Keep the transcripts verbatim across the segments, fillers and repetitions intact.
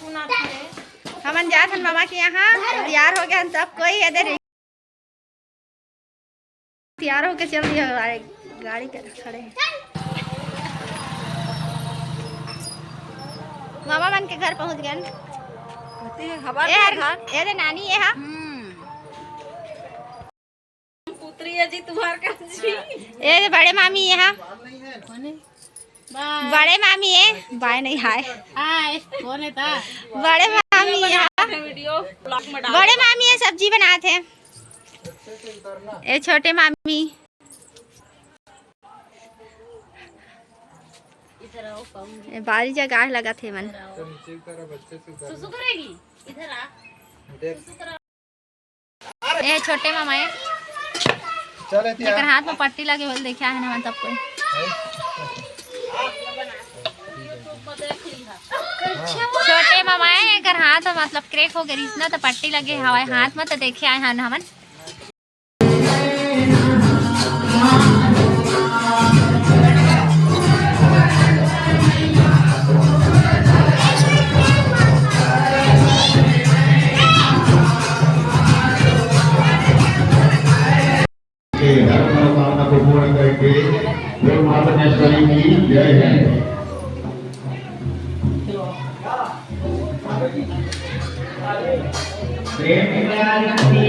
हमन जात हन मामा के यहाँ, तैयार हो गए हन सब कोई। ये दे रे, तैयार होके चल दिया, गाड़ी, गाड़ी कर खड़े हैं। मामा मन के घर पहुँच गए। हमारे ए हर, घर। ए रे नानी, ये हा। हम्म। पुत्री है जी तुम्हार का जी। ए रे बड़े मामी, ये हा। बड़े मामी है, बाय नहीं, हाय। हाय, कौन है ता? बड़े मामी है। वीडियो ब्लॉग में डाल। बड़े मामी है, सब्जी बनात है। ए छोटे मामी। ए बारी जगह लगत हे मन। सुसु करेगी, इधर आ। ए छोटे मामा ए। चल, एती आ। एकर हाथ में पट्टी लगे होल देखा है ना, मतलब कोई। छोटे मामा ए, एकर हाथ में मतलब क्रैक हो गई ना, तो पट्टी लगे हवाए हाथ में, तो देखे आए हन हमन। के हर मनोकामना को पूर्ण करेंगे। बोल माता वैष्णवी की जय है। प्रेम से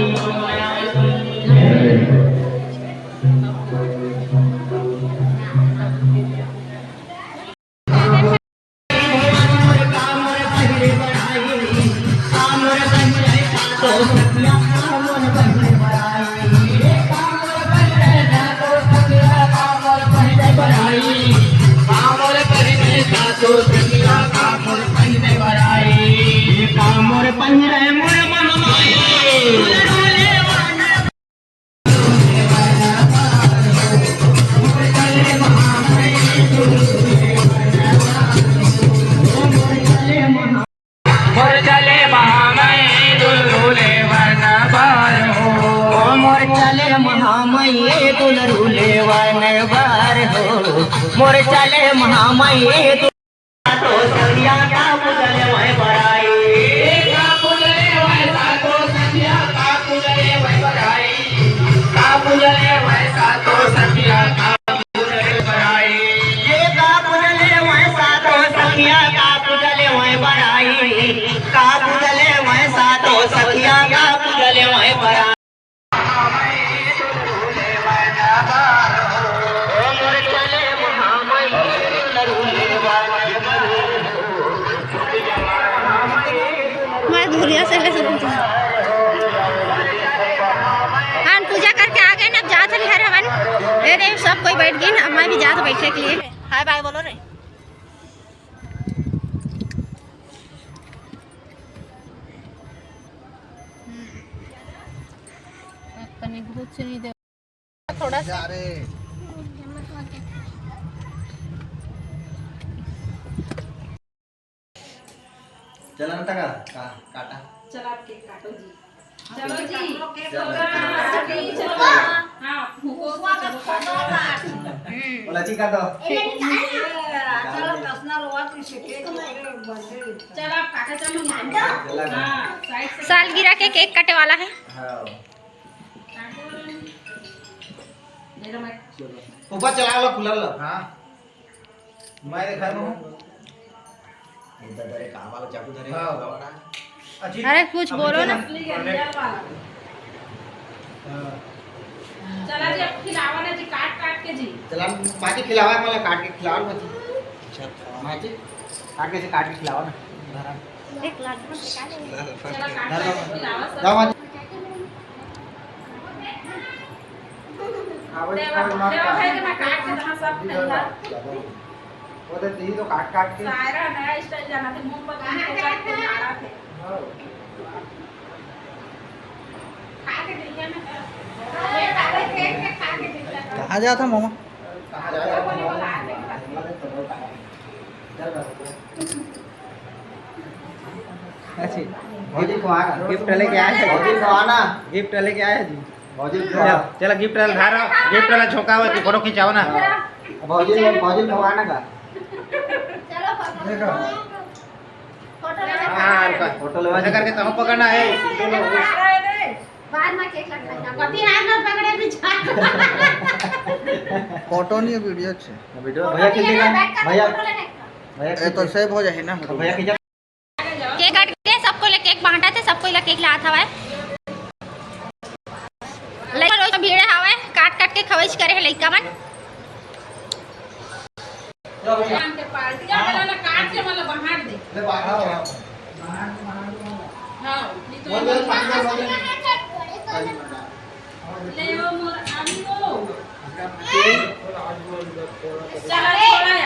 मोर चले महामय दुलरू ले वन बार हो। ओ मोर चले महामय दुलरू ले वन बार हो। मोर चले महामय दु- तो संध्या का पूजले वह बड़ाई। का पूजले वह सातो संध्या का पूजले वह बड़ाई। का पूजले वह सातो संध्या का ये का पूजले वैसा तो सखिया का पूजले वै बड़ाई, का पूजले वैसा तो सखिया का पूजले वै बड़ाई। मैं धुरिया से ले सकती हूँ। हाँ, पूजा करके आ गए ना, अब जात हन घर हमन। ए रे, सब कोई बैठ गए ना, अब मैं भी जात बैठे के लिए। हाय बाय बोलो रे। कनी घुच नहीं दे। थोड़ा सा। चला ना टका, का, काटा। चला, आप केक काटो जी। चलो जी। चलो, चलो, चलो। हाँ, फूको, फूको, चलो, काटो। हम्म। बोला जी, काटो। चलो, आप काटा, चलो, चला। हाँ, साइड से। सालगिरह के केक कटे वाला है। हाँ। ऊपर चला लो, खुला लो। हाँ। मैं घर में हूँ। इधर धरे, कहाँ वाला चाकू धरे? हाँ। अरे, कुछ बोलो ना। हाँ। चला जी, अब खिलावा ना जी, काट काट के जी। चला, माँ जी खिलावा, मतलब काट के खिलावा ना जी। अच्छा, माँ जी, काट के, काट के खिलावा ना। धरा। एक लाख रुपए का दे। चला, काट काट के खिलावा सब। जाओ, माँ जी। हाँ, वही देवा, खाए मार देवा का। भाई के मैं काट के देना सब खैला। वो तो दी तो काट काट के। सायरा नया स्टाइल जाना थे, मुंह पर काट के काट के मारा थे। हाँ। खा के देखिए ना। ये वाले केक के खा के देखिए। कहाँ जाता मामा? कहाँ जाता मामा? अच्छी। भौजी को आना। गिफ्ट लेके आए हैं। भौजी को आना। गिफ्ट लेके आए हैं जी। भौजी को चल, आना। चल गिफ्ट वाला धारा, गिफ्ट वाला झोंका हुआ, तू फोटो खिंचाओ ना। हाँ। भौजी को, भौजी को आना का? चलो, फोटो। देखो। हाँ, रुका। फोटो लेवा ऐसा करके तहूँ पकड़ना है। बाद में केक लटकाएगा। कति हाथ में पकड़े बिचारा। फोटो नहीं है, वीडियो छे। वीडियो भैया खींचेगा। भैया, भैया ये तो सेव हो जाए ना। तो भैया खींचा। केक कट के सबको ले केक बांटा थे, सबको ला केक लात हवय। लइका रोज भीड़ हवय, काट काट के खवाइश करे हे लइका मन। पार्टी का वाला ना काट के वाला बाहर दे। हाँ, नहीं तो ले वो मोर आलू को। चला, छोड़ा।